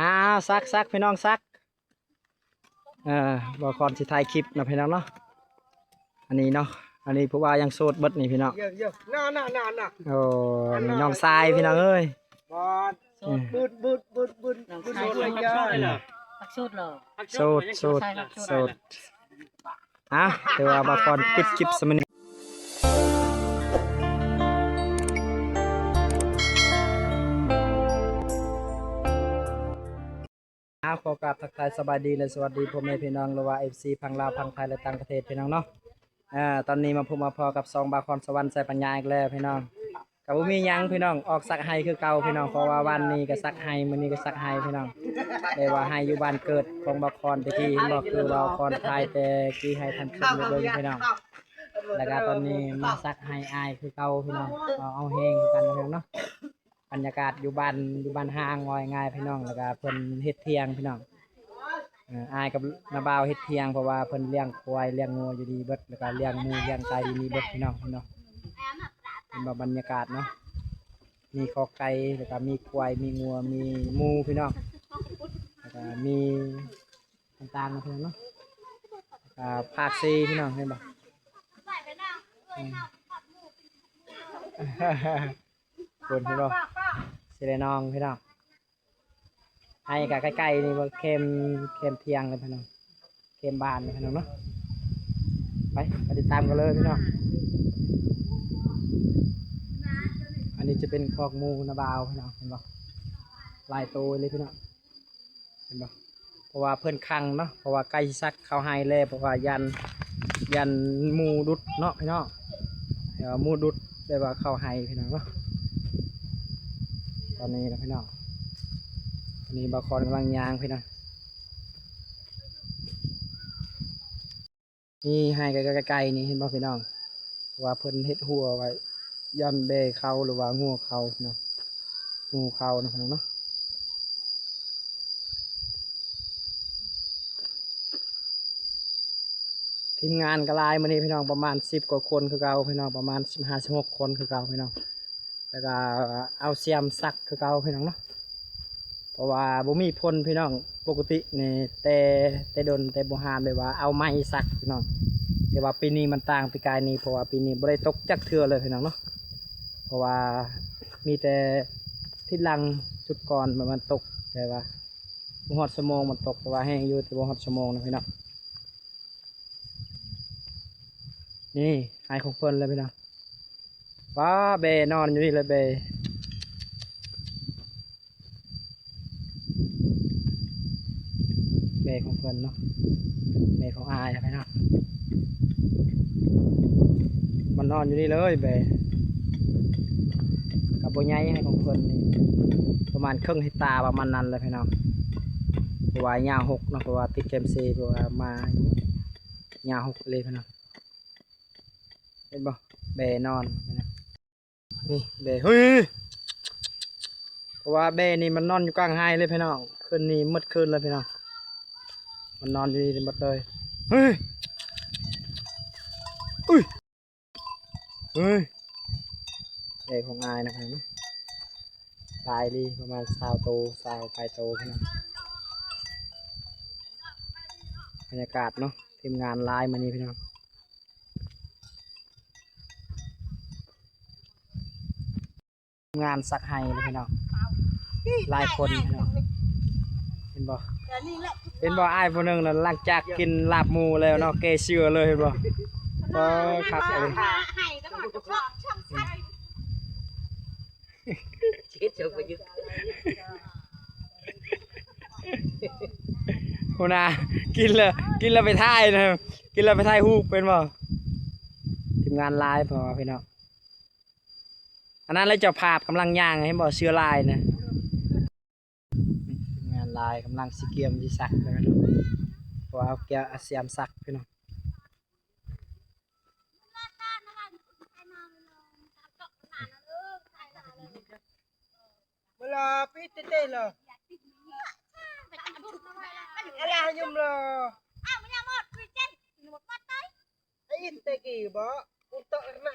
ອ່າ ສັກ ສັກ ພີ່ນ້ອງ ສັກ. ອ່າ ບ່າວຄອນຊິຖ່າຍຄລິບເນາະ ພີ່ນ້ອງເນາະ. ອັນນີ້ເນາະ ອັນນີ້ຜູ້ບ່າວຍັງໂສດເບິດນີ້ ພີ່ນ້ອງ. ໂອ້ ອັນນີ້ນ້ອງຊາຍ ພີ່ນ້ອງເອີຍ. ໂສດ ໂສດ ໂສດ. ອ່າ ຖືວ່າບ່າວຄອນປິດຄລິບສຳນີ້. ອ່າ ຂໍກາບທັກທາຍສະບາຍດີ ແລະ ສະຫວັດດີພໍ່ແມ່ພີ່ນ້ອງ ຫຼືວ່າ ເອັຟຊີ ຝັ່ງລາວ ຝັ່ງໄທ ແລະ ຕ່າງປະເທດ ພີ່ນ້ອງເນາະ. ອ່າ ຕອນນີ້ມາພົບມາພໍ້ກັບຊ່ອງບ່າວຄອນສະຫວັນ ໄຊປັນຍາ ອີກແລ້ວ ພີ່ນ້ອງ. ກໍບໍ່ມີຫຍັງ ພີ່ນ້ອງ ອອກສັກໄຮ່ຄືເກົ່າ ພີ່ນ້ອງ, ເພາະວ່າວານນີ້ກໍສັກໄຮ່ ມື້ນີ້ກໍສັກໄຮ່ ພີ່ນ້ອງ. ແຕ່ວ່າໄຮ່ຢູ່ບ້ານເກີດຂອງບ່າວຄອນແຕ່ກີ້ ເຫັນບໍ່ ຄືບ່າວຄອນຖ່າຍແຕ່ກີ້ໃຫ້ທ່ານຜູ້ຊົມໄດ້ເບິ່ງ ພີ່ນ້ອງ. ແລ້ວກໍຕອນນີ້ມາສັກໄຮ່ອ້າຍຄືເກົ່າ ພີ່ນ້ອງ, ເອົາ ເອົາແຮງຄືກັນ ພີ່ນ້ອງເນາະ. ບັນຍາກາດຢູ່ບ້ານ ຢູ່ບ້ານຮ້າງ ເວົ້າງ່າຍໆ ພີ່ນ້ອງ, ແລ້ວກໍເພິ່ນເຮັດຖຽງ ພີ່ນ້ອງ. ເອີ ອ້າຍກັບນ້າບ່າວເຮັດຖຽງ ເພາະວ່າເພິ່ນລ້ຽງຄວາຍລ້ຽງງົວຢູ່ນີ້ເບິດ ແລ້ວກໍລ້ຽງໝູລ້ຽງໄກ່ຢູ່ນີ້ເບິດ ພີ່ນ້ອງເນາະ. ເຫັນບໍ່ ບັນຍາກາດເນາະ, ມີຄອກໄກ່ ແລ້ວກໍມີຄວາຍ ມີງົວ ມີໝູ ພີ່ນ້ອງ, ແລ້ວກໍມີຕ່າງໆ ພີ່ນ້ອງເນາະ. ອ່າ ພາກສີ່ ພີ່ນ້ອງ ເຫັນບໍ່? ອືມ ເພິ່ນ ພີ່ນ້ອງ ຊິໄດ້ນອງ ພີ່ນ້ອງ. ໄຮ່ກໍໃກ້ໆ ນີ້ ເບິ່ງ ແຄມ ແຄມຖຽງເລີຍ ພີ່ນ້ອງ, ແຄມບ້ານເລີຍ ພີ່ນ້ອງເນາະ. ໄປ ໄປຕິດຕາມກັນເລີຍ ພີ່ນ້ອງ. ອັນນີ້ຈະເປັນຄອກໝູນ້າບ່າວ ພີ່ນ້ອງ ເຫັນບໍ່? ຫຼາຍໂຕເລີຍ ພີ່ນ້ອງ. ເຫັນບໍ່? ເພາະວ່າເພິ່ນຂັງເນາະ, ເພາະວ່າໃກ້ຊິສັກເຂົ້າໄຮ່ແລ້ວ, ເພາະວ່າຢ້ານ ຢ້ານໝູດຸດເນາະ ພີ່ນ້ອງ, ເອີ ໝູດຸດແບບວ່າເຂົ້າໄຮ່ ພີ່ນ້ອງເນາະ. ຕອນນີ້ນະ ພີ່ນ້ອງ, ຕອນນີ້ບ່າວຄອນກຳລັງຍ່າງ ພີ່ນ້ອງ. ນີ້ໄຮ່ໃກ້ໆ ນີ້ ເຫັນບໍ່ ພີ່ນ້ອງ? ເພາະວ່າເພິ່ນເຮັດຮົ້ວໄວ້ ຢ້ານແບ້ເຂົ້າ ຫຼືວ່າງົວເຂົ້າເນາະ, ງູເຂົ້າເນາະ ພີ່ນ້ອງເນາະ. ທີມງານກໍຫຼາຍມື້ນີ້ ພີ່ນ້ອງ, ປະມານສິບກວ່າຄົນຄືເກົ່າ ພີ່ນ້ອງ, ປະມານສິບຫ້າ ສິບຫົກຄົນຄືເກົ່າ ພີ່ນ້ອງ. ແລ້ວກໍເອົາສຽມສັກຄືເກົ່າ ພີ່ນ້ອງເນາະ, ເພາະວ່າບໍ່ມີຝົນ ພີ່ນ້ອງ. ປົກກະຕິນີ້ແຕ່ ແຕ່ດົນແຕ່ບູຮານ ແບບວ່າເອົາໄມ້ສັກ ພີ່ນ້ອງ, ແຕ່ວ່າປີນີ້ມັນຕ່າງປີກາຍນີ້ ເພາະວ່າປີນີ້ບໍ່ໄດ້ຕົກຈັກເທື່ອເລີຍ ພີ່ນ້ອງເນາະ. ເພາະວ່າມີແຕ່ທິດຫຼັງ ຊຸດກ່ອນມັນຕົກ ແຕ່ວ່າບໍ່ຮອດຊົ່ວໂມງມັນຕົກ, ແຕ່ວ່າແຮງຢູ່ ແຕ່ບໍ່ຮອດຊົ່ວໂມງນະ ພີ່ນ້ອງ. ນີ້ໄຮ່ຂອງເພິ່ນເລີຍ ພີ່ນ້ອງ. ປ້າ ແບ້ນອນຢູ່ນີ້ເລີຍ ແບ້ ແບ້ຂອງເພິ່ນເນາະ, ແບ້ຂອງອ້າຍເນາະ. ມັນນອນຢູ່ນີ້ເລີຍ ແບ້ ກໍບໍ່ໃຫຍ່ ໄຮ່ຂອງເພິ່ນນີ້ປະມານເຄິ່ງເຮັກຕາ ປະມານນັ້ນແຫຼະ ພີ່ນ້ອງ. ເພາະວ່າຍາວຫົກເນາະ, ເພາະວ່າຕິດແຄມເຊ ເພາະວ່າມາຍາວຫົກເລີຍ ພີ່ນ້ອງ. ເຫັນບໍ່ ແບ້ນອນ ນີ້ແບ້ ເຮີ້ຍ ເພາະວ່າແບ້ນີ້ມັນນອນຢູ່ກາງໄຮ່ເລີຍ ພີ່ນ້ອງ, ຄືນນີ້ໝົດຄືນເລີຍ ພີ່ນ້ອງ, ມັນນອນຢູ່ນີ້ໝົດເລີຍ. ເຮີ້ຍ ອຸ້ຍ ເຮີ້ຍ ແບ້ຂອງອ້າຍນະ ພີ່ນ້ອງ, ຫຼາຍອີ່ຫຼີ ປະມານຊາວໂຕ ຊາວປາຍໂຕ ພີ່ນ້ອງ. ບັນຍາກາດເນາະ ທີມງານຫຼາຍມື້ນີ້ ພີ່ນ້ອງ. ງານສັກໄຮ່ເລີຍ ພີ່ນ້ອງ, ຫຼາຍຄົນ ພີ່ນ້ອງ. ເຫັນບໍ່ ເຫັນບໍ່ ອ້າຍຜູ້ໜຶ່ງນັ້ນ ຫຼັງຈາກກິນລາບໝູແລ້ວເນາະ ແກ້ເສື້ອເລີຍ ເຫັນບໍ່? ເອີ ຄັກເລີຍ. ຫົວໜ້າ ກິນແລ້ວ ກິນແລ້ວໄປຖ່າຍນະ, ກິນແລ້ວໄປຖ່າຍຮູບ ເຫັນບໍ່? ທີມງານຫຼາຍ ພໍ່ແມ່ພີ່ນ້ອງ. ອັນນັ້ນແຫຼະ ເຈົ້າພາບກຳລັງຍ່າງ ເຫັນບໍ່? ເສື້ອລາຍນະ. ທີມງານຫຼາຍ ກຳລັງຊິກຽມຊິສັກແລ້ວເນາະ, ເພາະວ່າເອົາແກ້ວ ເອົາສຽມສັກ ພີ່ນ້ອງ. ມາລາປິດເຕະລະ ອາລາຍົມລະ ອາອິນເຕະກີບໍ ອຸນເຕະນະ.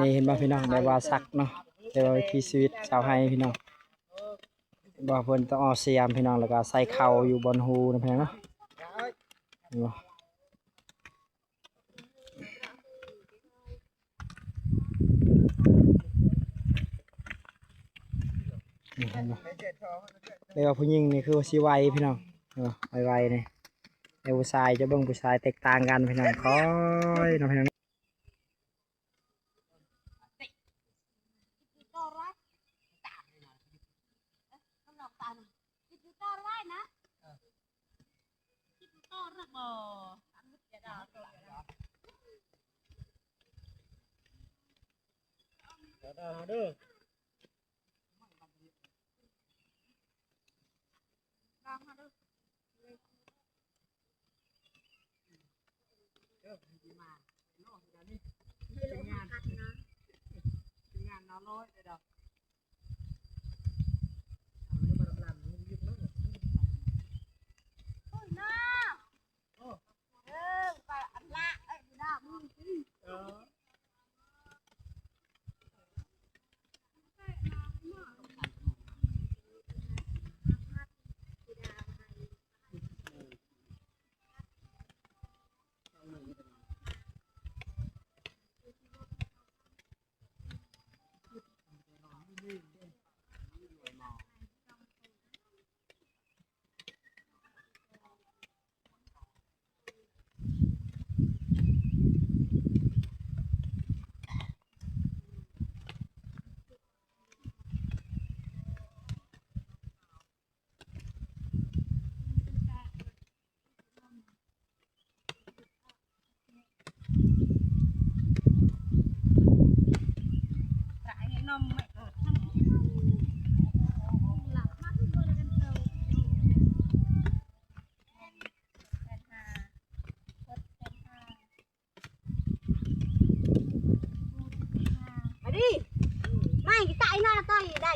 ນີ້ເຫັນບໍ່ພີ່ນ້ອງ ແບບວ່າສັກເນາະ ແບບວ່າວິຖີຊີວິດຊາວໄຮ່ພີ່ນ້ອງ ວ່າເພິ່ນຕ້ອງເອົາສຽມພີ່ນ້ອງ ແລ້ວກໍໃສ່ເຂົ້າຢູ່ບ່ອນຮູນະພີ່ນ້ອງເນາະ ເຫັນບໍ່? ນີ້ເຫັນບໍ່? ແຕ່ວ່າຜູ້ຍິງນີ້ຄືວ່າຊິໄວພີ່ນ້ອງ ເອີ ໄວໆນີ້ ແຕ່ຜູ້ຊາຍ ຈະເບິ່ງຜູ້ຊາຍແຕກຕ່າງກັນພີ່ນ້ອງ ຄ່ອຍເນາະພີ່ນ້ອງ. ມາດີ ມາອີກ ຕາຍໜ້າຕ່ອຍໄດ້.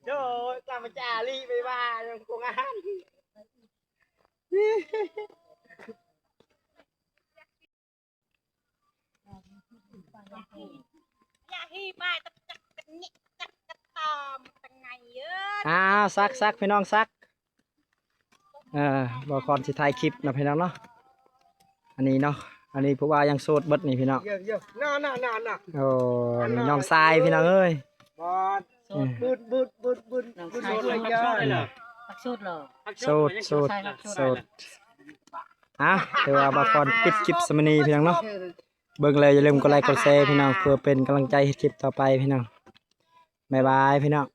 ໂອ້ຍ ກຳມະຈາລີໄປວ່າໂກງອາຫານ. ອ່າ ສັກໆ ພີ່ນ້ອງ ສັກ. ເອີ ບໍ່ຄອນຊິຖ່າຍຄລິບເນາະພີ່ນ້ອງເນາະ ອັນນີ້ເນາະ ອັນນີ້ຜູ້ບ່າວຍັງໂສດເບິດນີ້ພີ່ນ້ອງ. ໂອ້ ນີ້ນ້ອງຊາຍພີ່ນ້ອງເອີຍ. ໂສດ ໂສດ ໂສດ ໂສດ. ເອົ້າ ຖືວ່າບ່າວຄອນປິດຄລິບສ່ຳນີ້ພີ່ນ້ອງເນາະ. ເບິ່ງແລ້ວຢ່າລືມກົດໄລກົດແຊພີ່ນ້ອງ ເພື່ອເປັນກຳລັງໃຈເຮັດຄລິບຕໍ່ໄປພີ່ນ້ອງ. ບາຍບາຍພີ່ນ້ອງ.